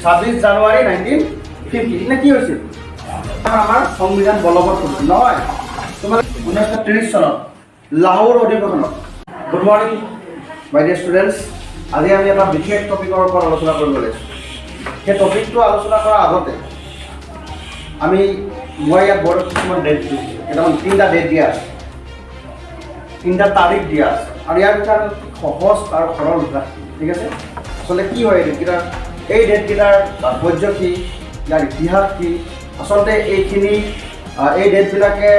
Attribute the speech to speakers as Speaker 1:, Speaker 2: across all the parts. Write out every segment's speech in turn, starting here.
Speaker 1: 26 জানুৱাৰী 1950। নে কি হৈছিল? আমাৰ সংবিধান বলবৎ কৰিছিল নহয়। তোমালোকে 1930 চনত লাহোৰ অধিৱেশনত। Good morning, my dear students. আজি আমি এটা বিশেষ টপিকৰ ওপৰত আলোচনা কৰিব লৈছোঁ। সেই টপিকটো আলোচনা কৰাৰ আগতে মই ইয়াত বৰ্ডত কিছুমান ডেট দিছোঁ, কেইটামান, তিনিটা ডেট দিয়া আছে, তিনিটা তাৰিখ দিয়া আছে আৰু ইয়াৰ বিষয়ে আমি অতি সহজ আৰু সৰল ৰাখিম, ঠিক আছে? আচলতে কি হয় এই ডেটকেইটাৰ, এই ডেটকেইটাৰ তাৎপৰ্য কি, ইয়াৰ ইতিহাস কি, আচলতে এইখিনি এই ডেটবিলাকে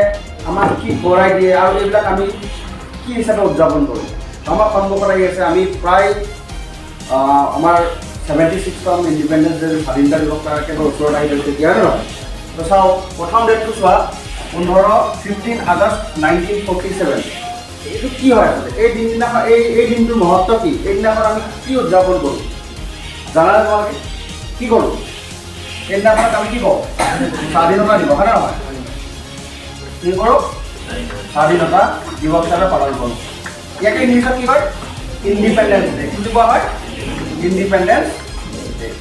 Speaker 1: আমাক কি কৰাই দিয়ে আৰু এইবিলাক আমি কি হিচাপে উদযাপন কৰোঁ। আমাৰ সন্মুখত আহি আছে, আমি প্ৰায় আমাৰ 76তম ইণ্ডিপেণ্ডেঞ্চ ডে, স্বাধীনতা দিৱস, তাৰ একেবাৰে ওচৰত আহি গৈছে এতিয়া, হয় নে নহয়? তো চাওঁ, প্ৰথম ডেটটো চোৱা, 15, 15 August 1947। এইটো কি হয় আচলতে? এই দিনদিনাখন, এই দিনটোৰ মহত্ব কি? এই দিনাখন আমি কি উদযাপন কৰোঁ জানানে তোমালোকে? কি কৰোঁ এই দিনাখনত আমি? কি কওঁ? স্বাধীনতা দিৱস, হয় নে নহয়? কি কৰোঁ? স্বাধীনতা দিৱস হিচাপে পালন কৰোঁ। ইয়াকে ইংলিছত কি কয়? Independence day. কি বুলি কোৱা হয়? Independence day.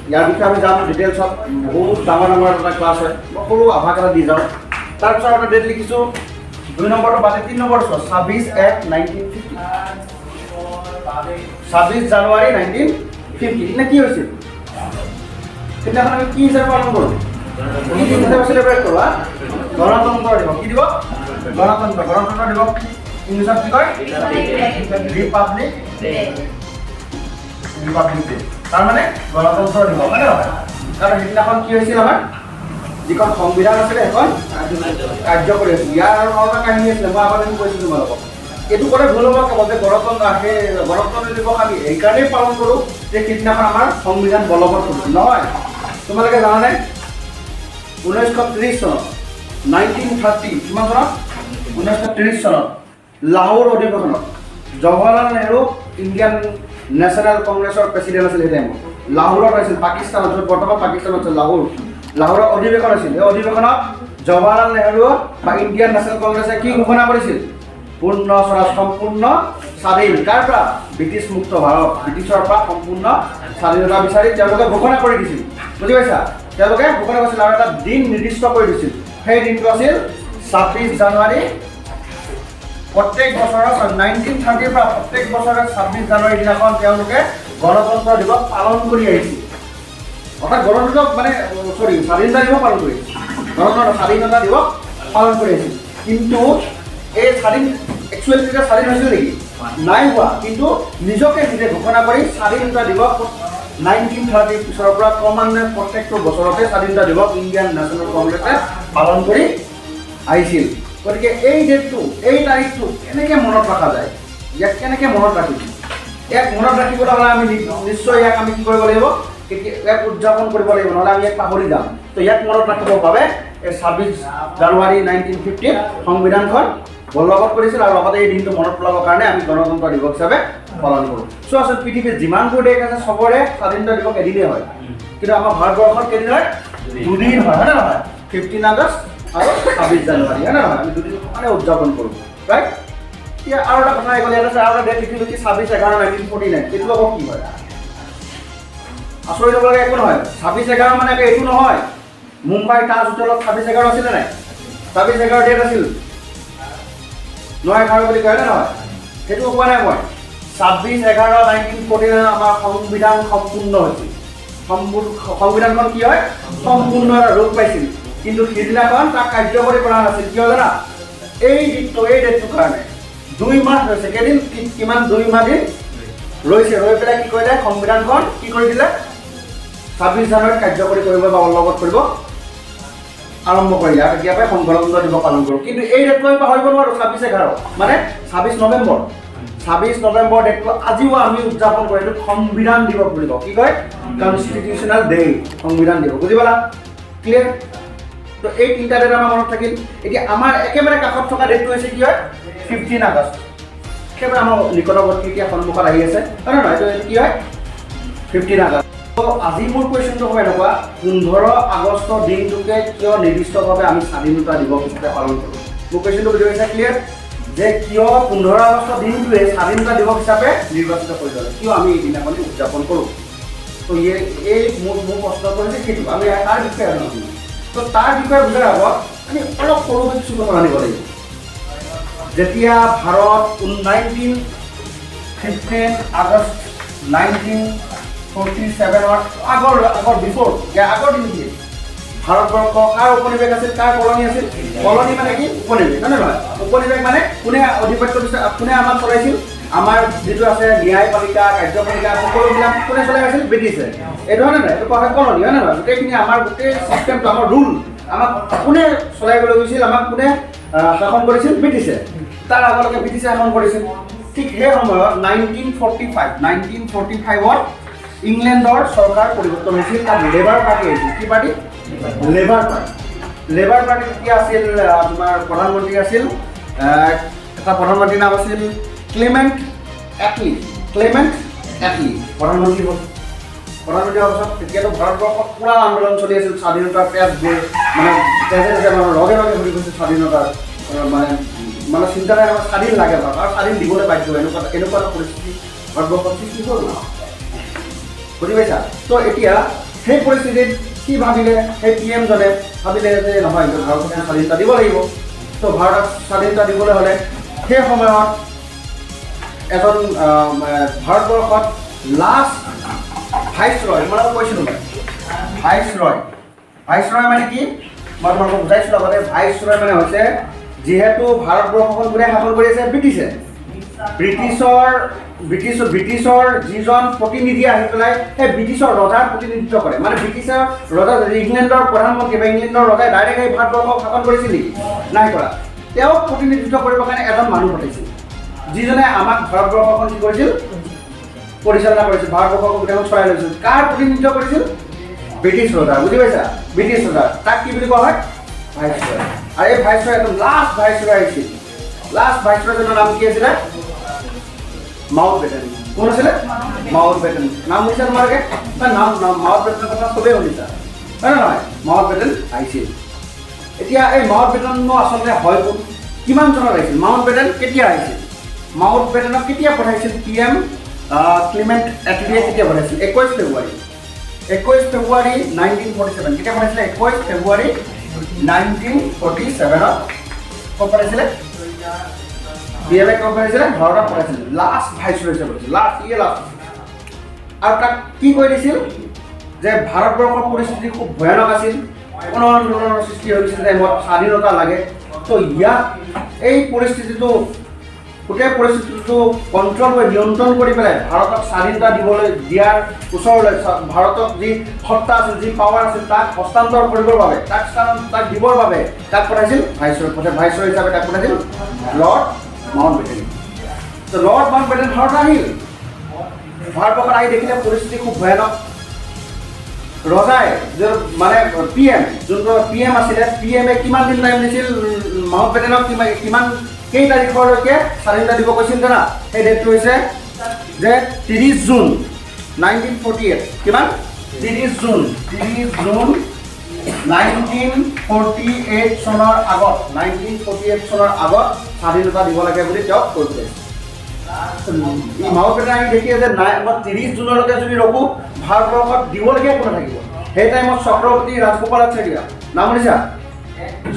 Speaker 1: ইয়াৰ বিষয়ে আমি যাম ডিটেইলছত, বহুত ডাঙৰ ডাঙৰ এটা ক্লাছ হয়। মই সৰু আভাস এটা দি যাওঁ। তাৰপিছত এটা ডেট লিখিছোঁ, দুই নম্বৰটো বাদে তিনি নম্বৰটো চোৱা, 26/1/1950, 26 জানুৱাৰী 1950। নে কি হৈছিল? সেইদিনাখন আমি কি হিচাপে পালন কৰোঁ? কি দিন হিচাপে চেলিব্ৰেট কৰোঁ? হা, গণতন্ত্ৰ দিৱস। কি দিৱস? গণতন্ত্ৰ। গণতন্ত্ৰ দিৱস ইংলিছত কি কয়? Republic, Republic day. তাৰমানে গণতন্ত্ৰ দিৱস, হয় নে নহয়? কাৰণ সেইদিনাখন কি হৈছিল? আমাৰ যিখন সংবিধান আছিলে, সেইখন কাৰ্যকৰী হৈছিল। ইয়াৰ আৰু এটা কাহিনী আছিলে, মই আগতে কৈছিলোঁ তোমালোকক। এইটো ক'লে ভুল হ'ব কেৱল যে গণতন্ত্ৰ, সেই গণতন্ত্ৰ দিৱস আমি এইকাৰণেই পালন কৰোঁ যে সিদিনাখন আমাৰ সংবিধান বলবৎ কৰিছিল। নহয়। তোমালোকে জানানে, 1930 চনত, 1930, কিমান চনত? 1930 চনত লাহোৰ অধিৱেশনত জৱাহৰলাল নেহৰু ইণ্ডিয়ান নেশ্যনেল কংগ্ৰেছৰ প্ৰেচিডেণ্ট আছিল। সেই টাইমত লাহোৰত হৈছিল, পাকিস্তানত, য'ত বৰ্তমান পাকিস্তানত আছিল লাহোৰ। লাহোৰত অধিৱেশন হৈছিল। এই অধিৱেশনত জৱাহৰলাল নেহৰু বা ইণ্ডিয়ান নেশ্যনেল কংগ্ৰেছে কি ঘোষণা কৰিছিল? পূৰ্ণ স্বৰাজ, সম্পূৰ্ণ স্বাধীন। কাৰ পৰা? ব্ৰিটিছ মুক্ত ভাৰত। ব্ৰিটিছৰ পৰা সম্পূৰ্ণ স্বাধীনতা বিচাৰি তেওঁলোকে ঘোষণা কৰি দিছিল। বুজি পাইছা? তেওঁলোকে ঘোষণা কৰিছিল আৰু এটা দিন নিৰ্দিষ্ট কৰি দিছিল। সেই দিনটো আছিল 26 জানুৱাৰী। প্ৰত্যেক বছৰৰ 1930ৰ পৰা প্ৰত্যেক বছৰে 26 জানুৱাৰী দিনাখন তেওঁলোকে গণতন্ত্ৰ দিৱস পালন কৰি আহিছিল। অৰ্থাৎ গণতন্ত্ৰ মানে, চৰি, স্বাধীনতা দিৱস পালন কৰি আহিছিল। গণতন্ত্ৰ, স্বাধীনতা দিৱস পালন কৰি আহিছিল। কিন্তু এই স্বাধীন একচুৱেলি তেতিয়া স্বাধীন হৈছিল নেকি? নাই হোৱা। কিন্তু নিজকে নিজে ঘোষণা কৰি স্বাধীনতা দিৱস 1930ৰ পিছৰ পৰা ক্ৰমান্বয়ে প্ৰত্যেকটো বছৰতে স্বাধীনতা দিৱস ইণ্ডিয়ান নেশ্যনেল কংগ্ৰেছে পালন কৰি আহিছিল। গতিকে এই ডেটটো, এই তাৰিখটো কেনেকৈ মনত ৰখা যায়? ইয়াক কেনেকৈ মনত ৰাখিম? ইয়াক মনত ৰাখিবলৈ হ'লে আমি নিশ্চয় ইয়াক আমি কি কৰিব লাগিব? কেতিয়া ইয়াক উদযাপন কৰিব লাগিব, নহ'লে আমি ইয়াক পাহৰি যাম। তো ইয়াক মনত ৰাখিবৰ বাবে এই 26 জানুৱাৰী 1950ত সংবিধানখন বলবৎ কৰিছিল আৰু লগতে এই দিনটো মনত পেলাবৰ কাৰণে আমি গণতন্ত্ৰ দিৱস হিচাপে পালন কৰোঁ। চোৱাচোন, পৃথিৱীত যিমানবোৰ দেশ আছে, চবৰে স্বাধীনতা দিৱস এদিনেই হয়। কিন্তু আমাৰ ভাৰতবৰ্ষত কেইদিন হয়? দুদিন হয়, হয়নে নহয়? 15 আগষ্ট আৰু 26 জানুৱাৰী, হয়নে নহয়? আমি দুদিন সমানে উদযাপন কৰোঁ, ৰাইট? এতিয়া আৰু এটা কথা আহি গ'ল। ইয়াত আছে আৰু এটা ডেট লিখিলোঁ কি? 26/11/1949। এইটো আকৌ কি হয়? আচৰিত হ'ব লগা একো নহয়। 26/11 মানে আকৌ এইটো নহয়, মুম্বাই তাজ হোটেলত 26/11 আছিলে নাই? 26/11 ডেট আছিল, 9/11 বুলি কয় নে নহয়? সেইটো কোৱা নাই মই। 26/11/1949 আমাৰ সংবিধান সম্পূৰ্ণ হৈছিল। সংবিধানখন কি হয়, সম্পূৰ্ণ এটা ৰূপ পাইছিল। কিন্তু সিদিনাখন তাক কাৰ্যকৰী কৰা নাছিল। কিয় জানা? এই দিনটো, এই ডেটটোৰ কাৰণে 2 মাহ ৰৈছে। কেইদিন? কিমান? 2 মাহ দিন ৰৈছে। ৰৈ পেলাই কি কৰিলে? সংবিধানখন কি কৰি দিলে? 26 জানুৱাৰীত কাৰ্যকৰী কৰিব বা বলবৎ কৰিব আৰম্ভ কৰিলে আৰু তেতিয়াৰ পৰাই গণতন্ত্ৰ দিৱস পালন কৰোঁ। কিন্তু এই ডেটটো আমি পাহৰিব নোৱাৰোঁ। 26/11 মানে 26 নৱেম্বৰ। 26 নৱেম্বৰ ডেটটো আজিও আমি উদযাপন কৰোঁ। এইটো সংবিধান দিৱস বুলি কওঁ। কি কয়? কনষ্টিটিউচনেল ডে, সংবিধান দিৱস। বুজি পালা? ক্লিয়াৰ? তো এই তিনিটা ডেট আমাৰ মনত থাকিল। এতিয়া আমাৰ একেবাৰে কাষত থকা ডেটটো হৈছে কি হয়? 15 আগষ্ট। একেবাৰে আমাৰ নিকটৱৰ্তী, এতিয়া সন্মুখত আহি আছে, হয় নে নহয়? এইটো কি হয়? 15 আগষ্ট। তো আজি মোৰ কুৱেশ্যনটো হ'ব এনেকুৱা, 15 আগষ্ট দিনটোকে কিয় নিৰ্দিষ্টভাৱে আমি স্বাধীনতা দিৱস হিচাপে পালন কৰোঁ? মোৰ কুৱেশ্যনটো বুজি পাইছা? ক্লিয়াৰ? যে কিয় 15 আগষ্ট দিনটোৱে স্বাধীনতা দিৱস হিচাপে নিৰ্বাচিত কৰি ল'লে, কিয় আমি এই দিনাখনি উদযাপন কৰোঁ? তো এই মোৰ প্ৰশ্নটো হৈছে সেইটো, আমি তাৰ বিষয়ে জানো। তো তাৰ বিষয়ে বুজাৰ আগত আমি অলপ সৰুকৈ কিছু কথা জানিব লাগিব। যেতিয়া ভাৰত 15 আগষ্ট 1947ৰ আগৰ বিফ'ৰ, ইয়াৰ আগৰ দিনখিনি ভাৰতবৰ্ষ কাৰ উপনিৱেশ আছিল? কাৰ কলনী আছিল? কলনী মানে কি? উপনিৱেশ, হয় নে নহয়? উপনিৱেশ মানে কোনে আধিপত্য বিস্তাৰ, কোনে আমাক চলাইছিল? আমাৰ যিটো আছে ন্যায়পালিকা, কাৰ্যপালিকা, সকলোবিলাক কোনে চলাই আছিল? ব্ৰিটিছে। এইটো হয় নে নহয়? এইটো কোৱা হয় কলনী, হয় নে নহয়? গোটেইখিনি আমাৰ গোটেই চিষ্টেমটো, আমাৰ ৰুল, আমাক কোনে চলাই গৈ গৈছিল? আমাক কোনে শাসন কৰিছিল? ব্ৰিটিছে। তাৰ আগলৈকে ব্ৰিটিছে শাসন কৰিছিল। ঠিক সেই সময়ত 1945ত ইংলেণ্ডৰ চৰকাৰ পৰিৱৰ্তন হৈছিল। তাত লেবাৰ পাৰ্টি আহিছিল। কি party? Labour party. Labour party তেতিয়া আছিল, তোমাৰ প্ৰধানমন্ত্ৰী আছিল, এটা প্ৰধানমন্ত্ৰীৰ নাম আছিল ক্লেমেণ্ট এটলি। ক্লেমেণ্ট এটলি প্ৰধানমন্ত্ৰী হ'ল। প্ৰধানমন্ত্ৰী হোৱাৰ পাছত তেতিয়াতো ভাৰতবৰ্ষত পূৰা আন্দোলন চলি আছিল। স্বাধীনতাৰ তেজ গৈ মানে তেজে তেজে, মানে ৰগে ৰগে ঘূৰি গৈছে। স্বাধীনতাৰ মানে চিন্তাধাৰা, আমাৰ স্বাধীন লাগে ভাৰত আৰু স্বাধীন দিবলৈ বাধ্য, এনেকুৱা এটা পৰিস্থিতি ভাৰতবৰ্ষত সৃষ্টি হ'ল, বুজি পাইছা? তো এতিয়া সেই পৰিস্থিতিত কি ভাবিলে? সেই পি এমজনে ভাবিলে যে নহয়, ভাৰতক স্বাধীনতা দিব লাগিব। তো ভাৰতক স্বাধীনতা দিবলৈ হ'লে সেই সময়ত এজন ভাৰতবৰ্ষত লাষ্ট ভাইচ ৰয়, মই কৈছিলোঁ মই ভাইচ ৰয়। ভাইচ ৰয় মানে কি, মই তোমালোকক বুজাইছিলোঁ আগতে। ভাইচ ৰয় মানে হৈছে, যিহেতু ভাৰতবৰ্ষখন কোনে শাসন কৰি আছে? ব্ৰিটিছে। ব্ৰিটিছৰ যিজন প্ৰতিনিধি আহি পেলাই সেই ব্ৰিটিছৰ ৰজাৰ প্ৰতিনিধিত্ব কৰে, মানে ব্ৰিটিছৰ ৰজা, ইংলেণ্ডৰ প্ৰধানমন্ত্ৰী বা ইংলেণ্ডৰ ৰজাই ডাইৰেক্ট এই ভাৰতবৰ্ষক শাসন কৰিছিল নেকি? নাই কৰা। তেওঁক প্ৰতিনিধিত্ব কৰিবৰ কাৰণে এজন মানুহ পঠাইছিল, যিজনে আমাক ভাৰতবৰ্ষখন কি কৰিছিল? পৰিচালনা কৰিছিল। ভাৰতবৰ্ষক গোটেইখন চলাই লৈছিল। কাৰ প্ৰতিনিধিত্ব কৰিছিল? ব্ৰিটিছ ৰজাৰ, বুজি পাইছা? ব্ৰিটিছ ৰজাৰ। তাক কি বুলি কোৱা হয়? ভাইচৰয়। আৰু এই ভাইচৰয় একদম লাষ্ট ভাইচৰয় আহিছিল। লাষ্ট ভাইচৰয়জনৰ নাম কি আছিলে? মাউণ্ট বেটেন। কোন আছিলে? মাউণ্ট বেটেন। নাম শুনিছা তোমালোকে? বা নাম মাউণ্ট বেটেনৰ কথা চবেই শুনিছা, হয় নে নহয়? মাউণ্ট বেটেন আহিছিল। এতিয়া এই মাউণ্ট বেটেননো আচলতে হয় কোন? কিমান চনত আহিছিল? মাউণ্ট বেটেন কেতিয়া আহিছিল? মাউণ্ট বেটেনক কেতিয়া পঠাইছিল? পি এম ক্লিমেণ্ট এটলিয়ে কেতিয়া পঠাইছিল? 21 ফেব্ৰুৱাৰী, 21 ফেব্ৰুৱাৰী 1947। কেতিয়া পঠাইছিলে? 21 ফেব্ৰুৱাৰী 1947ত। ক'ত পঠাইছিলে? পি এমে ক'ত পঠাইছিলে? ভাৰতত পঠাইছিল। লাষ্ট ভাইচৰয় হিচাপে পঠাইছিল। লাষ্ট, ইয়ে লাষ্ট। আৰু তাক কি কৈ দিছিল যে ভাৰতবৰ্ষৰ পৰিস্থিতি খুব ভয়ানক আছিল, গণ আন্দোলনৰ সৃষ্টি হৈ গৈছিল টাইমত, স্বাধীনতা লাগে। তো ইয়াত এই পৰিস্থিতিটো, গোটেই পৰিস্থিতিটো কণ্ট্ৰল কৰি, নিয়ন্ত্ৰণ কৰি পেলাই ভাৰতক স্বাধীনতা দিবলৈ, দিয়াৰ ওচৰলৈ, ভাৰতক যি সত্তা আছিল, যি পাৱাৰ আছিল, তাক হস্তান্তৰ কৰিবৰ বাবে, তাক দিবৰ বাবে তাক পঠাইছিল ভাইচৰয়। পঠাই ভাইচৰয় হিচাপে তাক পঠাইছিল লৰ্ড মাউণ্ট বেটেন। তো লৰ্ড মাউণ্ট বেটেন ভাৰত আহিল। ভাৰতবৰ্ষত আহি দেখিলে পৰিস্থিতি খুব ভয়ানক। ৰজাই যে মানে পি এম, যোনটো পি এম আছিলে, পি এমে কিমান দিন টাইম দিছিল মাউণ্ট বেটেনক? কিমান কিমান কেই তাৰিখলৈকে স্বাধীনতা দিব কৈছিল জানা? সেই ডেটটো হৈছে যে 30 জুন 1948। কিমান? 30 জুন, 30 জুন 1948 চনৰ আগত, 1948 চনৰ আগত স্বাধীনতা দিব লাগে বুলি তেওঁক কৈ পঠাইছে। মাউণ্ট বেটেন আহি দেখিয়ে যে নাই, মই 30 জুনলৈকে যদি ৰখোঁ, ভাৰতবৰ্ষত দিবলগীয়া একো নাথাকিব। সেই টাইমত চক্ৰৱৰ্তী ৰাজগোপালাচাৰ্য, নাম শুনিছা?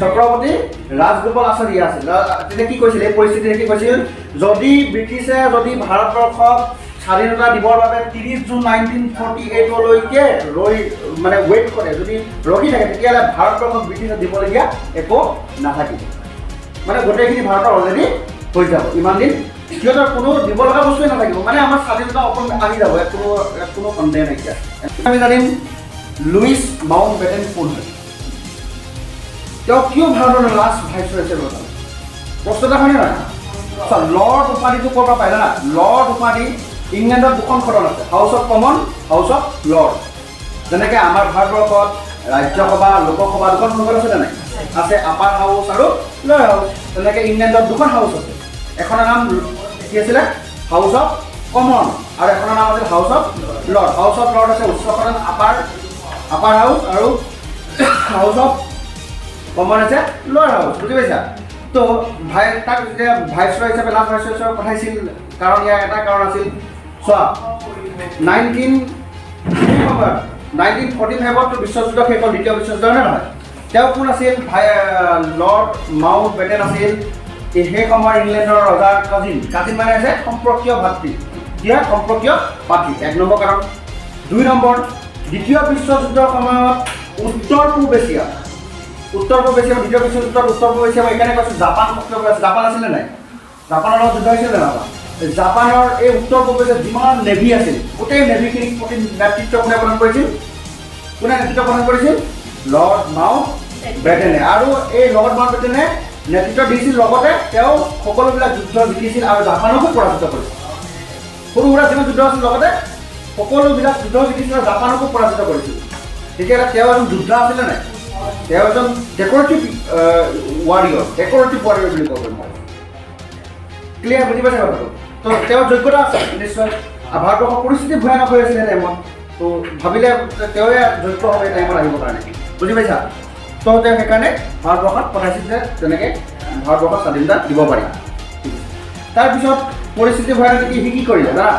Speaker 1: চক্ৰৱৰ্তী ৰাজগোপাল আচাৰ্য আছিল। তেতিয়া কি কৈছিল? এই পৰিস্থিতিত কি কৈছিল? যদি ব্ৰিটিছে যদি ভাৰতবৰ্ষক স্বাধীনতা দিবৰ বাবে 30 জুন 1948লৈকে ৰৈ, মানে ৱেইট কৰে, যদি ৰখি থাকে, তেতিয়াহ'লে ভাৰতবৰ্ষক ব্ৰিটিছে দিবলগীয়া একো নাথাকিব। মানে গোটেইখিনি ভাৰতৰ অলৰেডি হৈ যাব। ইমান দিন সিহঁতৰ কোনো দিব লগা বস্তুৱে নাথাকিব। মানে আমাৰ স্বাধীনতা অকণ আহি যাব, ইয়াত কোনো সন্দেহ নাইকিয়া। আমি জানিম লুইচ মাউণ্ট বেটেন কোন হয়, তেওঁ কিয় ভাৰতৰ লাষ্ট ভাইচৰয় হিচাপে বনালে? প্ৰশ্ন এটা হয়নে নহয়? চোৱা, লৰ্ড উপাধিটো ক'ৰ পৰা পায় জানা? লৰ্ড উপাধি, ইংলেণ্ডত দুখন সদন আছে, House of Common, House of Lord। যেনেকৈ আমাৰ ভাৰতবৰ্ষত ৰাজ্যসভা, লোকসভা দুখন সংসদ আছে নে নাই? আছে। আপাৰ হাউচ আৰু লয়াৰ হাউচ। তেনেকৈ ইংলেণ্ডত দুখন হাউচ আছে। এখনৰ নাম কি আছিলে? House of common. আৰু এখনৰ নাম আছিল house of lord. House of lord আছে উচ্চ সদন, আপাৰ হাউচ, আৰু হাউচ অফ কমন আছে লয়াৰ হাউচ, বুজি পাইছা? তো তো ভাই তাক যেতিয়া ভাইচৰয় হিচাপে, লাষ্ট ভাইচৰয় হিচাপে পঠাইছিল, কাৰণ ইয়াৰ এটা কাৰণ আছিল। চোৱা, সময়ত 1945ততো বিশ্বযুদ্ধ শেষ হ'ল, দ্বিতীয় বিশ্বযুদ্ধ, হয় নে নহয়? তেওঁ কোন আছিল? ভাই লৰ্ড মাউণ্ট বেটেন আছিল সেই সময়ৰ ইংলেণ্ডৰ ৰজাৰ কাজিন। কাজিন মানে হৈছে সম্পৰ্কীয় ভাতৃ। কি হয়? সম্পৰ্কীয় ভাতৃ, এক নম্বৰ কাৰণ। দুই নম্বৰ, দ্বিতীয় বিশ্বযুদ্ধৰ সময়ত উত্তৰ পূব এছিয়া, উত্তৰ পূব এছিয়া, দ্বিতীয় বিশ্বযুদ্ধত উত্তৰ পূব এছিয়া, মই এইকাৰণে কৈছোঁ, জাপান সক্ৰিয় হৈ আছে। জাপান আছিলে নাই? জাপানৰ লগত যুদ্ধ হৈছিল নে নহয়? জাপানৰ এই উত্তৰ পূব এছিয়াত যিমান নেভি আছিল, গোটেই নেভিখিনিক প্ৰতি নেতৃত্ব কোনে প্ৰদান কৰিছিল? কোনে নেতৃত্ব প্ৰদান কৰিছিল? লৰ্ড মাউণ্ট বেটেনে। আৰু এই লৰ্ড মাউণ্ট বেটেনে নেতৃত্ব দিছিল, লগতে তেওঁ সকলোবিলাক যুদ্ধ জিকিছিল আৰু জাপানকো পৰাজিত কৰিছিল। সৰু সুৰা যিমান যুদ্ধ আছিল, লগতে সকলোবিলাক যুদ্ধ জিকিছিল আৰু জাপানকো পৰাজিত কৰিছিল। তেতিয়াহ'লে তেওঁ এজন যোদ্ধা আছিলে নাই? তেওঁ এজন ডেকৰেটিভ ৱাৰিয়ৰ, ডেকৰেটিভ ৱাৰিয়ৰ বুলি ক'ব পাৰিম মই। ক্লিয়াৰ? বুজি পাইছে কথাটো? তো তেওঁৰ যোগ্যতা আছে নিশ্চয়। আৰু ভাৰতবৰ্ষৰ পৰিস্থিতি ভয়ানক হৈ আছিলে সেই টাইমত, তো ভাবিলে তেওঁৱে যোগ্য হ'ব এই টাইমত আহিবৰ কাৰণে। বুজি পাইছা? তো তেওঁ সেইকাৰণে ভাৰতবৰ্ষত পঠাইছিল যে তেনেকৈ ভাৰতবৰ্ষক স্বাধীনতা দিব পাৰি। ঠিক আছে। তাৰপিছত পৰিস্থিতি ভয়ানক দেখি সি কি কৰিলে জানা?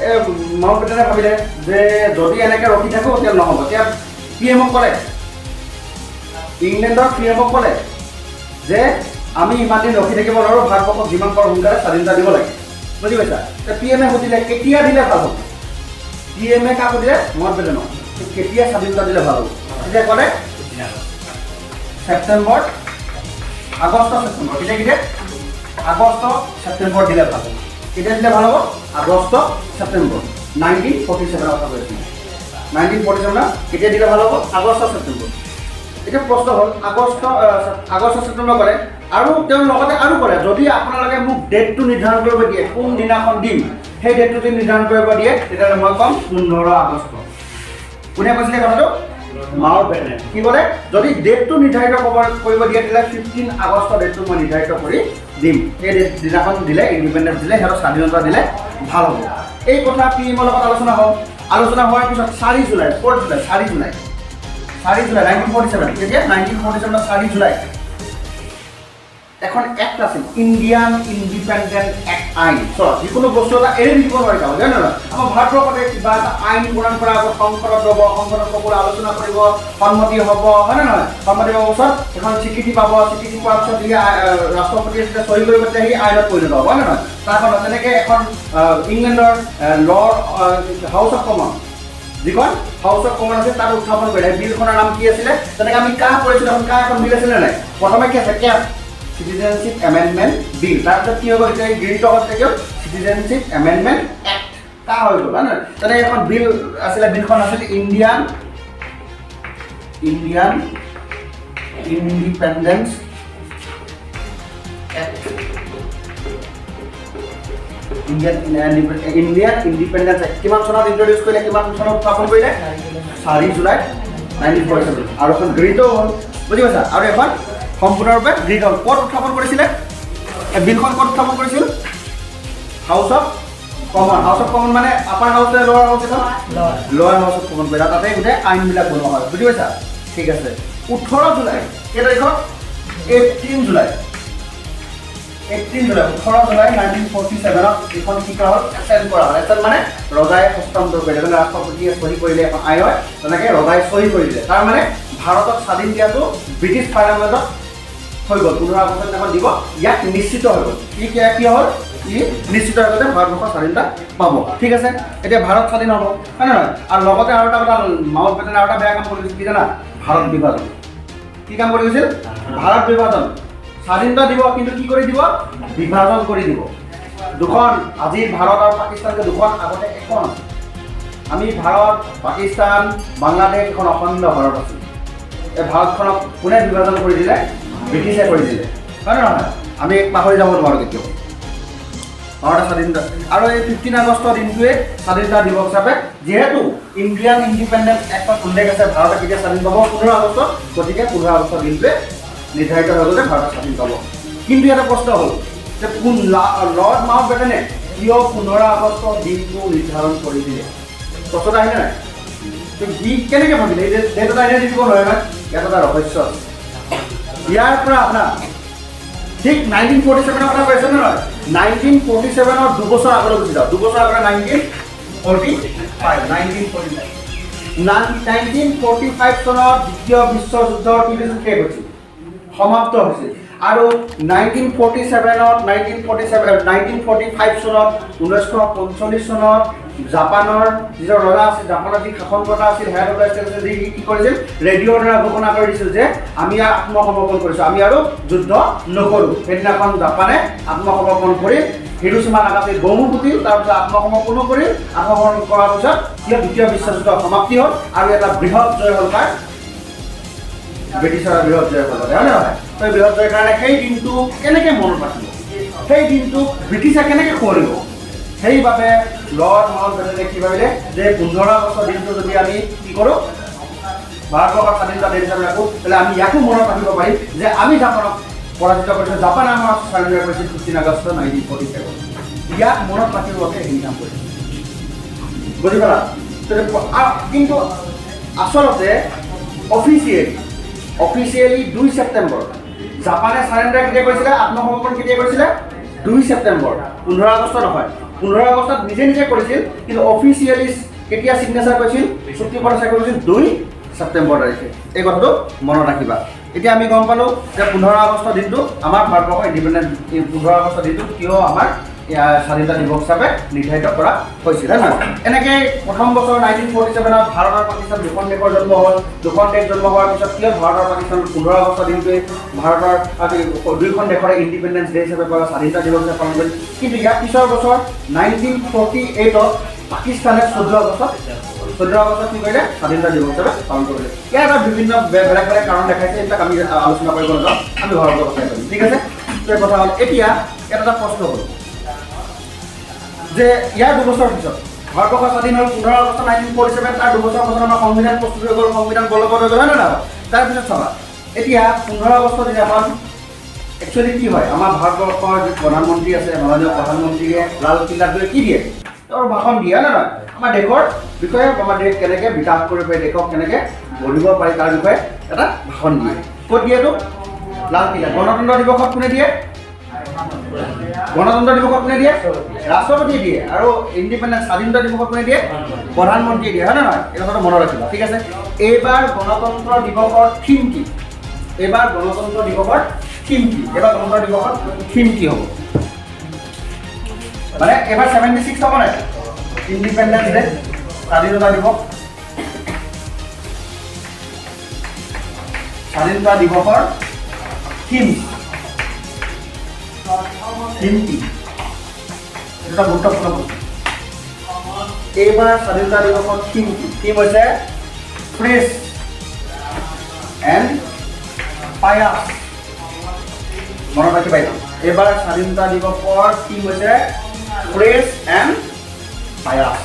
Speaker 1: এই মাউণ্ট বেটেনে ভাবিলে যে যদি এনেকৈ ৰখি থাকোঁ তেতিয়া নহ'ব। তেতিয়া পি এমক ক'লে, ইংলেণ্ডৰ পি এমক ক'লে যে আমি ইমান দিন ৰখি থাকিব নোৱাৰোঁ, ভাৰতবৰ্ষক যিমান পাৰোঁ সোনকালে স্বাধীনতা দিব লাগে। বুজি পাইছা? পি এমে সুধিলে, কেতিয়া দিলে ভাল হ'ব? পি এমে কাক সুধিলে? মাউণ্ট বেটেনক। কেতিয়া স্বাধীনতা দিলে ভাল হ'ব? তেতিয়া ক'লে ছেপ্টেম্বৰ, আগষ্ট, ছেপ্টেম্বৰ। কেতিয়া? কেতিয়া? আগষ্ট, ছেপ্টেম্বৰ দিলে ভাল হ'ব। কেতিয়া দিলে ভাল হ'ব? আগষ্ট, ছেপ্টেম্বৰ। 1947ৰ কথা কৈছোঁ। 1947ত কেতিয়া দিলে ভাল হ'ব? আগষ্ট, ছেপ্টেম্বৰ। এতিয়া প্ৰশ্ন হ'ল, আগষ্ট আগষ্ট, ছেপ্টেম্বৰ ক'লে আৰু তেওঁ লগতে আৰু ক'লে, যদি আপোনালোকে মোক ডেটটো নিৰ্ধাৰণ কৰিব দিয়ে, কোন দিনাখন দিম, সেই ডেটটো যদি নিৰ্ধাৰণ কৰিব দিয়ে, তেতিয়াহ'লে মই ক'ম 15 আগষ্ট। কোনে কৈছিলে কথাটো? মাউণ্ট বেটেনে। কি ক'লে? যদি ডেটটো নিৰ্ধাৰিত কৰিব দিয়ে, তেতিয়াহ'লে 15 আগষ্ট ডেটটো মই নিৰ্ধাৰিত কৰি দিম। সেই ডেট দিনাখন দিলে, ইণ্ডিপেণ্ডেঞ্চ দিলে, সিহঁতক স্বাধীনতা দিলে ভাল হ'ব। এই কথা পি এমৰ লগত আলোচনা হ'ল। আলোচনা হোৱাৰ পিছত 4 জুলাই, 4 জুলাই, 4 জুলাই, 4 জুলাই 1947। কেতিয়া? 1947ৰ 4 জুলাই এখন এক্ট আছিল, ইণ্ডিয়ান ইণ্ডিপেণ্ডেণ্ট এক্ট, আইন। চোৱা, যিকোনো বস্তু এটা এৰি দিব নোৱাৰি, হয় নে নহয়? আমাৰ ভাৰতবৰ্ষতে কিবা এটা আইন প্ৰণয়ন কৰাৰ আগত সংসদত ল'ব, সংসদত সকলোৱে আলোচনা কৰিব, সন্মতি হ'ব, হয় নে নহয়? সন্মতি হোৱাৰ পিছত এখন স্বীকৃতি পাব। স্বীকৃতি পোৱাৰ পিছত সি ৰাষ্ট্ৰপতিয়ে যেতিয়া চহী কৰিব, তেতিয়া সি আইনত পৰিণত হ'ব, হয় নে নহয়? তাৰখন তেনেকৈ এখন ইংলেণ্ডৰ লৰ্ড হাউচ অফ কমন, যিখন হাউচ অফ কমন আছে, তাত উত্থাপন কৰিলে। বিলখনৰ নাম কি আছিলে? তেনেকৈ আমি কা কৰিছিলোঁ, এখন কা এখন বিল আছিলে নাই? প্ৰথমে কি আছে? কেব, চিটিজেনশ্বিপ এমেণ্ডমেণ্ট বিল। তাৰপিছত কি হৈ গ'ল? এতিয়া গৃহীত হ'ল, তেতিয়া কি হ'ল? চিটিজেনশ্বিপ এমেণ্ডমেণ্ট এক্ট, কা হৈ গ'ল, হয় নহয়? তেনেকৈ এখন বিল আছিলে, বিলখন আছিল Indian Independence Act, Indian Independence Act. কিমান চনত ইণ্ট্ৰডিউচ কৰিলে? কিমান চনত উত্থাপন কৰিলে? 4 জুলাই 1947। আৰু এখন গৃহীতও হ'ল। বুজি পাইছা? আৰু এখন সম্পূৰ্ণৰূপে গৃহীত হ'ল। ক'ত উত্থাপন কৰিছিলে এই বিলখন? ক'ত উত্থাপন কৰিছিল? House of common. House of common মানে আপাৰ হাউচ নে লোৱাৰ হাউচ এখন? লোৱাৰ হাউচ অফ কমন কৰিলে। তাতে গোটেই আইনবিলাক বনোৱা হয়। বুজি পাইছা? ঠিক আছে। 18 জুলাই, কেই তাৰিখত? 18 জুলাই, 18 জুলাই, 18 জুলাই 1947ত এইখন কি কৰা হ'ল? এছেণ্ট কৰা হ'ল। এছেণ্ট মানে ৰজাই হস্তান্তৰ কৰিলে। যেনে ৰাষ্ট্ৰপতিয়ে চহী কৰিলে এখন আইন হয়, তেনেকৈ ৰজাই চহী কৰি দিলে। তাৰ মানে ভাৰতক স্বাধীন দিয়াটো ব্ৰিটিছ পাৰ্লিয়ামেণ্টত হৈ গ'ল। 15 আগষ্টৰ দিনাখন দিব, ইয়াত নিশ্চিত হৈ গ'ল। ই কি কি হ'ল? ই নিশ্চিত হৈ গ'ল যে ভাৰতবৰ্ষ স্বাধীনতা পাব। ঠিক আছে, এতিয়া ভাৰত স্বাধীন হ'ব, হয় নে নহয়? আৰু লগতে আৰু এটা কথা, মাউণ্ট বেটেনে আৰু এটা বেয়া কাম কৰি গৈছিল। কি জানা? ভাৰত বিভাজন। কি কাম কৰি গৈছিল? ভাৰত বিভাজন। স্বাধীনতা দিব, কিন্তু কি কৰি দিব? বিভাজন কৰি দিব। দুখন, আজিৰ ভাৰত আৰু পাকিস্তান যে দুখন, আগতে এখন আছিল। আমি ভাৰত, পাকিস্তান, বাংলাদেশ এখন অখণ্ড ভাৰত আছিল। এই ভাৰতখনক কোনে বিভাজন কৰি দিলে? ব্ৰিটিছে কৰি দিলে, হয় নে নহয়? আমি পাহৰি যাব নোৱাৰোঁ কেতিয়াও। ভাৰতৰ স্বাধীনতা আৰু এই 15 আগষ্টৰ দিনটোৱে স্বাধীনতা দিৱস হিচাপে, যিহেতু ইণ্ডিয়ান ইণ্ডিপেণ্ডেন্স এক্টত উল্লেখ আছে ভাৰতে কেতিয়া স্বাধীন পাব, 15 আগষ্টত, গতিকে 15 আগষ্টৰ দিনটোৱে নিৰ্ধাৰিত হৈ গ'ল যে ভাৰতে স্বাধীন পাব। কিন্তু এটা প্ৰশ্ন হ'ল যে কোন লৰ্ড মাউণ্ট বেটেনে কিয় 15 আগষ্টৰ দিনটো নিৰ্ধাৰণ কৰি দিলে? প্ৰশ্ন আহিলে নাই? তো সি কেনেকৈ ভাবিলে? এই ডেট এটা এনে দিব নোৱাৰে নহয়। ইয়াত এটা ৰহস্য আছে। ইয়াৰ পৰা আপোনাৰ ঠিক 1947ৰ কথা কৈছে নহয়, 1947ৰ 2 বছৰ আগলৈ গুচি যাওঁ। 2 বছৰ আগতে 1945, 1945, 1945 চনত দ্বিতীয় বিশ্বযুদ্ধৰ কি হৈছিল? শেষ হৈছিল, সমাপ্ত হৈছিল। আৰু 1947ত, 1947, 1945 চনত, 1945 চনত জাপানৰ যিজন ৰজা আছিল, জাপানৰ যি শাসনকৰ্তা আছিল, হেড অফ the state আছিল, যি কি কৰিছিল? ৰেডিঅ'ৰ দ্বাৰা ঘোষণা কৰি দিছিল যে আমি আৰু আত্মসমৰ্পণ কৰিছোঁ, আমি আৰু যুদ্ধ নকৰোঁ। সেইদিনাখন জাপানে আত্মসমৰ্পণ কৰি হিৰোচিমা নাগাচাকিত বমো ফুটিল। তাৰপিছত আত্মসমৰ্পণো কৰিল। আত্মসমৰ্পণ কৰাৰ পিছত কিয় দ্বিতীয় বিশ্বযুদ্ধ সমাপ্তি হ'ল আৰু এটা বৃহৎ জয় হ'ল কাৰ? ব্ৰিটিছৰ বৃহৎ জয় হ'ল, হয় নে নহয়? তো এই বৃহৎ জয়ৰ কাৰণে সেই দিনটো কেনেকৈ মনত ৰাখিব? সেই দিনটোক ব্ৰিটিছে কেনেকৈ সোঁৱৰিব? সেইবাবে লৰ্ড মাউণ্টবেটেনে কি ভাবিলে যে 15 আগষ্ট দিনটো যদি আমি কি কৰোঁ, ভাৰতবৰ্ষৰ স্বাধীনতা দিন হিচাপে ৰাখোঁ, তেতিয়াহ'লে আমি ইয়াকো মনত ৰাখিব পাৰিম যে আমি জাপানক পৰাজিত কৰিছোঁ, জাপানে আমাক চাৰেণ্ডাৰ কৰিছিল 15 আগষ্ট 1947। ইয়াক মনত ৰাখিবৰ বাবে এইখিনি কাম কৰিছিল। বুজি পালা? কিন্তু আচলতে অফিচিয়েলি 2 ছেপ্টেম্বৰ। জাপানে চাৰেণ্ডাৰ কেতিয়া কৰিছিলে? আত্মসমৰ্পণ কেতিয়া কৰিছিলে? 2 ছেপ্টেম্বৰ, 15 আগষ্ট নহয়। 15 আগষ্টত নিজে নিজে কৰিছিল, কিন্তু অফিচিয়েলি কেতিয়া ছিগনেচাৰ কৰিছিল, চুক্তিপত্ৰ স্বাক্ষৰ কৰিছিল? 2 ছেপ্টেম্বৰ তাৰিখে। এই কথাটো মনত ৰাখিবা। এতিয়া আমি গম পালোঁ যে 15 আগষ্ট দিনটো আমাৰ ভাৰতবৰ্ষৰ ইণ্ডিপেণ্ডেণ্ট, 15 আগষ্ট দিনটো কিয় আমাৰ ইয়াৰ স্বাধীনতা দিৱস হিচাপে নিৰ্ধাৰিত কৰা হৈছিল, হয় নহয়? এনেকৈ প্ৰথম বছৰ 1947ত ভাৰত আৰু পাকিস্তান দুখন দেশৰ জন্ম হ'ল। দুখন দেশ জন্ম হোৱাৰ পিছত কিয় ভাৰত আৰু পাকিস্তান 15 আগষ্ট দিনটোৱে ভাৰতৰ দুয়োখন দেশৰে ইণ্ডিপেণ্ডেঞ্চ ডে হিচাপে বা স্বাধীনতা দিৱস হিচাপে পালন কৰিল? কিন্তু ইয়াৰ পিছৰ বছৰ 1948ত পাকিস্তানে 14 আগষ্টত, 14 আগষ্টত কি কৰিলে? স্বাধীনতা দিৱস হিচাপে পালন কৰিলে। ইয়াৰ এটা বিভিন্ন বেলেগ বেলেগ কাৰণ দেখাইছে। এইবিলাক আমি আলোচনা কৰিব নাযাওঁ, আমি ভাৰতৰ কথাই কৰিম, ঠিক আছে? তো এই কথা হ'ল। এতিয়া ইয়াত এটা প্ৰশ্ন হ'ল যে ইয়াৰ 2 বছৰ পিছত ভাৰতবৰ্ষ স্বাধীন হ'ল 15 আগষ্ট 1947। তাৰ 2 বছৰ পাছত আমাৰ সংবিধান প্ৰস্তুত হৈ গ'ল, সংবিধান বলবৎ হৈ গ'ল, হয় নে নহয়? তাৰপিছত চাবা, এতিয়া 15 আগষ্টৰ দিনাখন একচুৱেলি কি হয়? আমাৰ ভাৰতবৰ্ষৰ যি প্ৰধানমন্ত্ৰী আছে, মাননীয় প্ৰধানমন্ত্ৰীয়ে লালকিল্লাত গৈ কি দিয়ে? তেওঁৰ ভাষণ দিয়ে, হয় নে নহয়? আমাৰ দেশৰ বিষয়ে, আমাৰ দেশ কেনেকৈ বিকাশ কৰিব পাৰি, দেশক কেনেকৈ গঢ়িব পাৰি, তাৰ বিষয়ে এটা ভাষণ দিয়ে। ক'ত দিয়ে এইটো? লালকিল্লা। গণতন্ত্ৰ দিৱসত কোনে দিয়ে? গণতন্ত্ৰ দিৱসত কোনে দিয়ে? ৰাষ্ট্ৰপতিয়ে দিয়ে। আৰু ইণ্ডিপেণ্ডেঞ্চ, স্বাধীনতা দিৱসত কোনে দিয়ে? প্ৰধানমন্ত্ৰীয়ে দিয়ে, হয় নে নহয়? এই কথাটো মনত ৰাখিবা, ঠিক আছে? এইবাৰ গণতন্ত্ৰ দিৱসৰ থিম কি? এইবাৰ গণতন্ত্ৰ দিৱসৰ থিম কি? এইবাৰ গণতন্ত্ৰ দিৱসৰ থিম কি হ'ব? মানে এইবাৰ 76 হ'ব নাই ইণ্ডিপেণ্ডেঞ্চ ডে, স্বাধীনতা দিৱস? স্বাধীনতা দিৱসৰ থিম থিম কি? এইটো এটা গুৰুত্বপূৰ্ণ প্ৰশ্ন। এইবাৰ স্বাধীনতা দিৱসৰ থিম কি? থিম হৈছে ফ্ৰেছ এণ্ড পায়াছ। মনত ৰাখিবা এইটো। এইবাৰ স্বাধীনতা দিৱসৰ থিম হৈছে ফ্ৰেছ এণ্ড পায়াছ।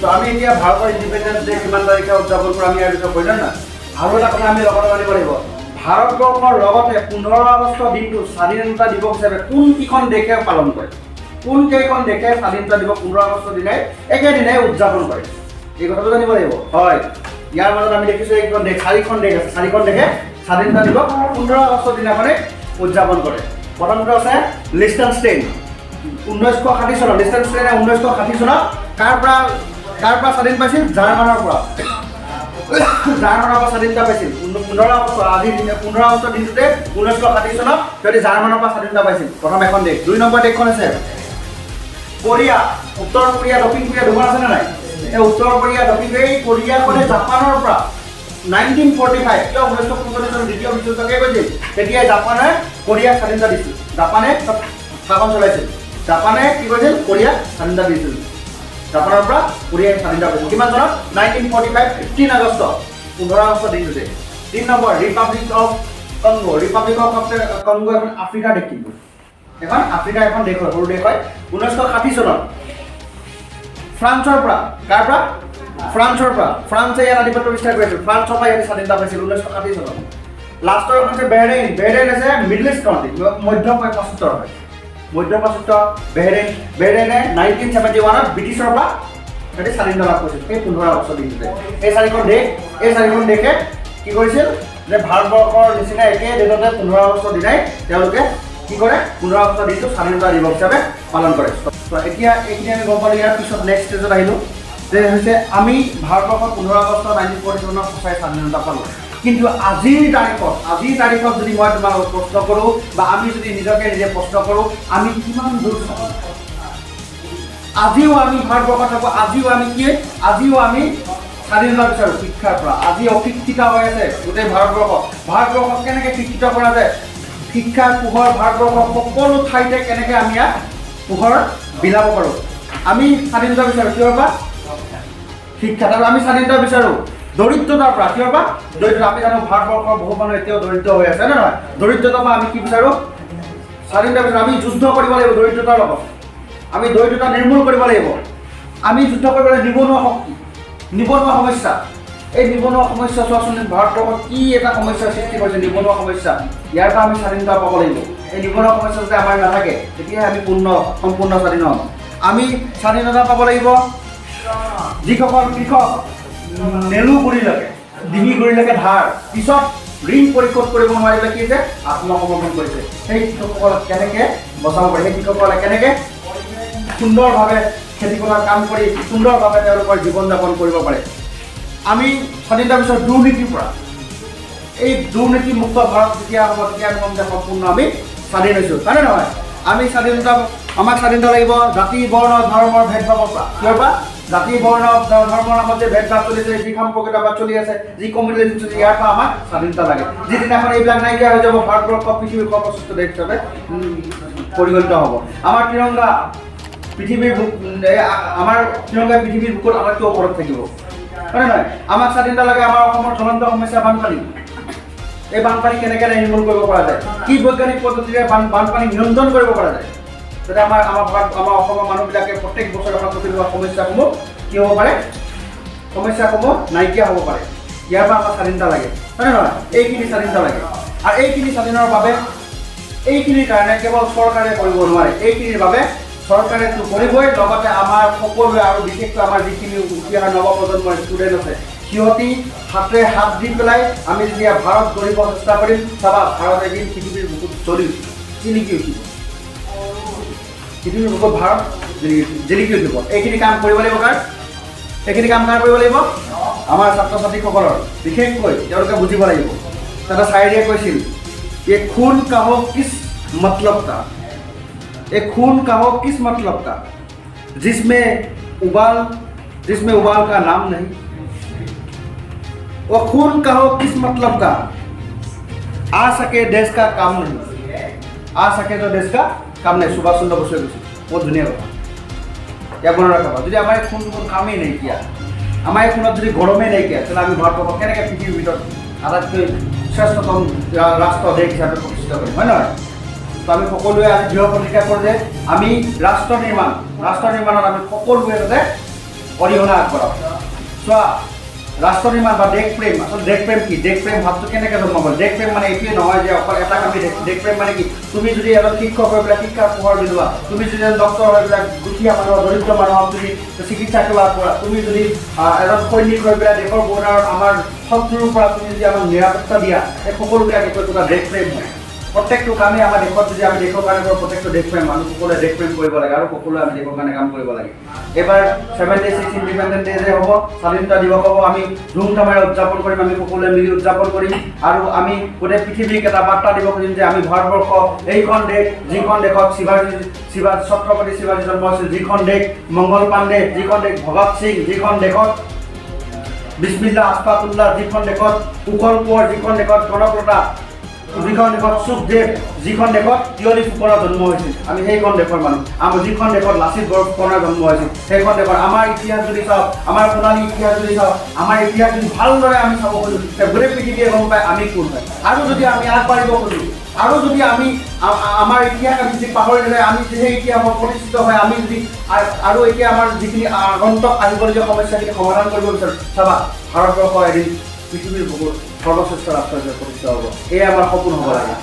Speaker 1: তো আমি এতিয়া ভাৰতৰ ইণ্ডিপেণ্ডেঞ্চ ডে কিমান তাৰিখে উদযাপন কৰোঁ, আমি ইয়াৰ বিষয়ে কৈ নহয়। আৰু এটা কথা আমি লগতে জানিব লাগিব, ভাৰতবৰ্ষৰ লগতে 15 আগষ্ট দিনটো স্বাধীনতা দিৱস হিচাপে কোনকেইখন দেশে পালন কৰে? কোন কেইখন দেশে স্বাধীনতা দিৱস 15 আগষ্ট দিনাই, একেদিনাই উদযাপন কৰে, এই কথাটো জানিব লাগিব। হয়, ইয়াৰ মাজত আমি দেখিছোঁ এইখন দেশ, চাৰিখন দেশ আছে। চাৰিখন দেশে স্বাধীনতা দিৱস 15 আগষ্ট দিনাখনে উদযাপন কৰে। প্ৰথমটো আছে লিষ্টেনষ্টেইন। 1960 চনত লিষ্টেনষ্টেইনে 1960 চনত কাৰ পৰা স্বাধীন পাইছিল? জাৰ্মানৰ পৰা। জাৰ্মানৰ পৰা স্বাধীনতা পাইছিল 15 আগষ্ট, আজিৰ দিনা, 15 আগষ্ট দিনটোতে 1960 চনত সিহঁতি জাৰ্মানৰ পৰা স্বাধীনতা পাইছিল, প্ৰথম এখন দেশ। দুই নম্বৰ দেশখন আছে কোৰিয়া। উত্তৰ কোৰিয়া, দক্ষিণ কোৰিয়া দুখন আছে নে নাই? এই উত্তৰ কোৰিয়া, দক্ষিণ কোৰিয়া, এই কোৰিয়াখনে জাপানৰ পৰা 1945, কিয় 1945 চনত দ্বিতীয় বিশ্বযুদ্ধ শেষ হৈছিল, তেতিয়াই জাপানে কোৰিয়াক স্বাধীনতা দিছিল। জাপানে তাত শাসন চলাইছিল। জাপানে কি কৰিছিল? কোৰিয়াক স্বাধীনতা দিছিল। জাপানৰ পৰা কোৰিয়াই স্বাধীনতা পাইছিল কিমান চনত? 1945, 15 আগষ্ট, 15 আগষ্ট দিনটোতে। তিনি number Republic of Congo. Republic of Congo এখন আফ্ৰিকাৰ দেশ, কিন্তু এখন আফ্ৰিকাৰ এখন দেশ হয়, সৰু দেশ হয়। 1960 চনত ফ্ৰান্সৰ পৰা, কাৰ পৰা? ফ্ৰান্সৰ পৰা। ফ্ৰান্সে ইয়াত আধিপত্য বিস্তাৰ কৰিছিল। ফ্ৰান্সৰ পৰা ইয়াত স্বাধীনতা পাইছিল 1960 চনত। লাষ্টৰ এখন হৈছে বেহৰেইন। বেহৰেইন হৈছে মিডল ইষ্ট কাণ্ট্ৰি, মধ্য প্ৰাচ্যৰ হয়, মধ্য প্ৰাচ্য বেহৰেইন। বেহৰেইনে 1971ত ব্ৰিটিছৰ পৰা সিহঁতি স্বাধীনতা লাভ কৰিছিল সেই 15 আগষ্ট দিনটোতে। এই চাৰিখন দেশ, এই চাৰিখন দেশে কি কৰিছিল? যে ভাৰতবৰ্ষৰ নিচিনা একে ডেটতে 15 আগষ্টৰ দিনাই তেওঁলোকে কি কৰে? 15 আগষ্টৰ দিনটো স্বাধীনতা দিৱস হিচাপে পালন কৰে। তো এতিয়া এইখিনি আমি গম পালোঁ। ইয়াৰ পিছত নেক্সট ষ্টেজত আহিলোঁ যে হৈছে আমি ভাৰতবৰ্ষত 15 আগষ্ট 1947ত সঁচাই স্বাধীনতা পালোঁ। কিন্তু আজিৰ তাৰিখত যদি মই তোমালোকক প্ৰশ্ন কৰোঁ বা আমি যদি নিজকে নিজে প্ৰশ্ন কৰোঁ, আমি কিমান দূৰ স্বাধীন? আজিও আমি ভাৰতবৰ্ষত থাকোঁ, আজিও আমি কি? আজিও আমি স্বাধীনতা বিচাৰোঁ শিক্ষাৰ পৰা। আজি অশিক্ষিত হৈ আছে গোটেই ভাৰতবৰ্ষ। ভাৰতবৰ্ষক কেনেকৈ শিক্ষিত কৰা যায়? শিক্ষাৰ পোহৰ ভাৰতবৰ্ষৰ সকলো ঠাইতে কেনেকৈ আমি ইয়াক পোহৰ বিলাব পাৰোঁ? আমি স্বাধীনতা বিচাৰোঁ কিহৰ পৰা? শিক্ষাত। আৰু আমি স্বাধীনতা বিচাৰোঁ দৰিদ্ৰতাৰ পৰা। কিহৰ পৰা? দৰিদ্ৰতা। আমি জানো, ভাৰতবৰ্ষৰ বহু মানুহ এতিয়াও দৰিদ্ৰ হৈ আছে, হয় নে নহয়? দৰিদ্ৰতাৰ পৰা আমি কি বিচাৰোঁ? স্বাধীনতা বিচাৰোঁ। আমি যুদ্ধ কৰিব লাগিব দৰিদ্ৰতাৰ লগত। আমি দৰিদ্ৰতা নিৰ্মূল কৰিব লাগিব। আমি যুদ্ধ কৰিব লাগিব নিবনুৱা সমস্যা। এই নিবনুৱা সমস্যা চোৱাচোন, ভাৰতবৰ্ষত কি এটা সমস্যাৰ সৃষ্টি কৰিছে, নিবনুৱা সমস্যা। ইয়াৰ পৰা আমি স্বাধীনতা পাব লাগিব। এই নিবনুৱা সমস্যা যাতে আমাৰ নাথাকে, তেতিয়াহে আমি সম্পূৰ্ণ স্বাধীন হ'ম। আমি স্বাধীনতা পাব লাগিব যিসকল কৃষক নেলু গুৰিলৈকে, ডিঙি গুৰিলৈকে ধাৰ, পিছত ঋণ পৰিশোধ কৰিব নোৱাৰিলে কি হৈছে, আত্মসমৰ্পণ কৰিছে, সেই কৃষকসকলক কেনেকৈ বচাব পাৰি, সেই কৃষকসকলে কেনেকৈ সুন্দৰভাৱে খেতি পথাৰ কাম কৰি সুন্দৰভাৱে তেওঁলোকৰ জীৱন যাপন কৰিব পাৰে। আমি স্বাধীনতাৰ পিছত দুৰ্নীতিৰ পৰা, এই দুৰ্নীতিমুক্ত ভাৰত যেতিয়া হ'ব, তেতিয়া আমি ক'ম যে সম্পূৰ্ণ আমি স্বাধীন হৈছোঁ, হয়নে নহয়? আমি স্বাধীনতা আমাক স্বাধীনতা লাগিব জাতি, বৰ্ণ, ধৰ্মৰ ভেদভাৱৰ পৰা। কিহৰ পৰা? জাতি, বৰ্ণ, ধৰ্মৰ নামত যে ভেদভাৱ চলিছে, যি সাম্প্ৰদায়িকতাবাদ চলি আছে, যি কমিউনেলিজম চলিছে, ইয়াৰ পৰা আমাক স্বাধীনতা লাগে। যিদিনাখন এইবিলাক নাইকিয়া হৈ যাব, ভাৰতবৰ্ষ পৃথিৱীৰ সৰ্বশ্ৰেষ্ঠ দেশ হিচাপে পৰিগণিত হ'ব। আমাৰ ত্ৰিৰংগা পৃথিৱীৰ বুকুত আটাইতকৈ ওপৰত থাকিব, হয় নে নহয়? আমাক স্বাধীনতা লাগে আমাৰ অসমৰ জ্বলন্ত সমস্যা বানপানী। এই বানপানী কেনেকৈ নিৰ্মূল কৰিব পৰা যায়, কি বৈজ্ঞানিক পদ্ধতিৰে বানপানী নিয়ন্ত্ৰণ কৰিব পৰা যায়, যাতে আমাৰ আমাৰ ভাৰত আমাৰ অসমৰ মানুহবিলাকে প্ৰত্যেক বছৰে সন্মুখীন হোৱা সমস্যাসমূহ কি হ'ব পাৰে, সমস্যাসমূহ নাইকিয়া হ'ব পাৰে, ইয়াৰ পৰা আমাক স্বাধীনতা লাগে, হয় নে নহয়? এইখিনি স্বাধীনতা লাগে। আৰু এইখিনি স্বাধীনৰ বাবে, এইখিনিৰ কাৰণে কেৱল চৰকাৰে কৰিব নোৱাৰে। এইখিনিৰ বাবে চৰকাৰেতো কৰিবই, লগতে আমাৰ সকলোৱে আৰু বিশেষকৈ আমাৰ যিখিনি উঠি অহা নৱপ্ৰজন্মৰ ষ্টুডেণ্ট আছে, সিহঁতি হাতে হাত দি পেলাই আমি যেতিয়া ভাৰত গঢ়িব চেষ্টা কৰিম, চাবা, ভাৰত এদিন পৃথিৱীৰ বুকুত জ্বলি উঠিব, জিলিকি উঠিব। পৃথিৱীৰ বুকুত ভাৰত জিলিকি উঠিব। এইখিনি কাম কৰিব লাগিব কাৰ? এইখিনি কাম কাৰ কৰিব লাগিব? আমাৰ ছাত্ৰ ছাত্ৰীসকলৰ বিশেষকৈ। তেওঁলোকে বুজিব লাগিব। তাতে চাইৰিয়ে কৈছিল, "ये खून कहो किस मतलब का, ये खून कहो किस मतलब का, जिसमें उबाल का नाम नहीं। वो खून कहो किस मतलब का, आ सके देश का काम नहीं, आ सके तो देश का काम नहीं।" সুভাষ চন্দ্ৰ বসুৱে কৈছিল। বহুত ধুনীয়া কথা। ইয়াক মনত ৰাখাবা। যদি আমাৰ এই খুনটোৰ কামেই নাইকিয়া, আমাৰ এই খুনত যদি গৰমেই নাইকিয়া, তেতিয়াহ'লে আমি ভাৰতবৰ্ষক কেনেকৈ পৃথিৱীৰ ভিতৰত আটাইতকৈ শ্ৰেষ্ঠতম ৰাষ্ট্ৰ, দেশ হিচাপে প্ৰতিষ্ঠিত কৰিম, হয় নহয়? তো আমি সকলোৱে আজি দৃঢ় প্ৰতিজ্ঞা কৰোঁ যে আমি ৰাষ্ট্ৰ নিৰ্মাণত আমি সকলোৱে যাতে অৰিহণা আগবঢ়াওঁ। চোৱা, ৰাষ্ট্ৰ নিৰ্মাণ বা দেশপ্ৰেম, আচলতে দেশপ্ৰেম কি? দেশপ্ৰেম ভাৱটো কেনেকৈ জন্ম হ'ল? দেশপ্ৰেম মানে এইটোৱে নহয় যে অকল এটা কামেই দেশ। দেশপ্ৰেম মানে কি? তুমি যদি এজন শিক্ষক হৈ পেলাই শিক্ষাৰ পোহৰ বিলোৱা, তুমি যদি এজন ডক্টৰ হৈ পেলাই দুখীয়া মানুহক, দৰিদ্ৰ মানুহক তুমি চিকিৎসা সেৱা কৰা, তুমি যদি এজন সৈনিক হৈ পেলাই দেশৰ বৰ্ডাৰত আমাৰ শত্ৰুৰ পৰা তুমি যদি আমাক নিৰাপত্তা দিয়া, এই সকলোবিলাক একো একোটা দেশপ্ৰেম হয়। প্ৰত্যেকটো কামেই আমাৰ দেশত যদি আমি দেশৰ কাৰণে কৰোঁ, প্ৰত্যেকটো দেশপ্ৰেম। মানুহ সকলোৱে দেশপ্ৰেম কৰিব লাগে আৰু সকলোৱে আমি দেশৰ কাৰণে কাম কৰিব লাগে। এইবাৰ 76 ইণ্ডিপেণ্ডেণ্ট ডে যে হ'ব, স্বাধীনতা দিৱস হ'ব, আমি ধুমধামেৰে উদযাপন কৰিম। আমি সকলোৱে মিলি উদযাপন কৰিম আৰু আমি গোটেই পৃথিৱীক এটা বাৰ্তা দিব খুজিম যে আমি ভাৰতবৰ্ষ এইখন দেশ, যিখন দেশত শিৱাজী শিৱা ছত্ৰপতি শিৱাজী জন্ম হৈছিল, যিখন দেশ মংগল পাণ্ডে, যিখন দেশ ভগত সিং, যিখন দেশত বিছমিল্লা, আশফাকুল্লাহ, যিখন দেশত কুশল কোঁৱৰ, যিখন দেশত কনকলতা, যিখন দেশত সুখদেৱ, যিখন দেশত পিয়লি ফুকনৰ জন্ম হৈছিল, আমি সেইখন দেশৰ মানুহ। আমাৰ যিখন দেশত লাচিত বৰফুকনৰ জন্ম হৈছিল, সেইখন দেশৰ আমাৰ ইতিহাস যদি চাওঁ, আমাৰ সোণালী ইতিহাস যদি চাওঁ, আমাৰ ইতিহাস যদি ভালদৰে আমি চাব খোজোঁ, তেতিয়া গোটেই পৃথিৱীয়ে গম পায় আমি কোন হয়। আৰু যদি আমি আগবাঢ়িব খোজোঁ আৰু যদি আমি আমাৰ ইতিহাস আমি যদি পাহৰি নাযায়, আমি যদি সেই ইতিহাসত প্ৰতিষ্ঠিত হয়, আমি যদি আৰু এতিয়া আমাৰ যিখিনি আগন্তুক আহিবলগীয়া সমস্যাখিনি সমাধান কৰিব বিচাৰোঁ, চাবা, ভাৰতবৰ্ষ এদিন পৃথিৱীৰ বুকুত সৰ্বশ্ৰেষ্ঠ ৰাষ্ট্ৰ হিচাপে প্ৰতিষ্ঠিত হ'ব। এয়াই আমাৰ সপোন হ'ব লাগে।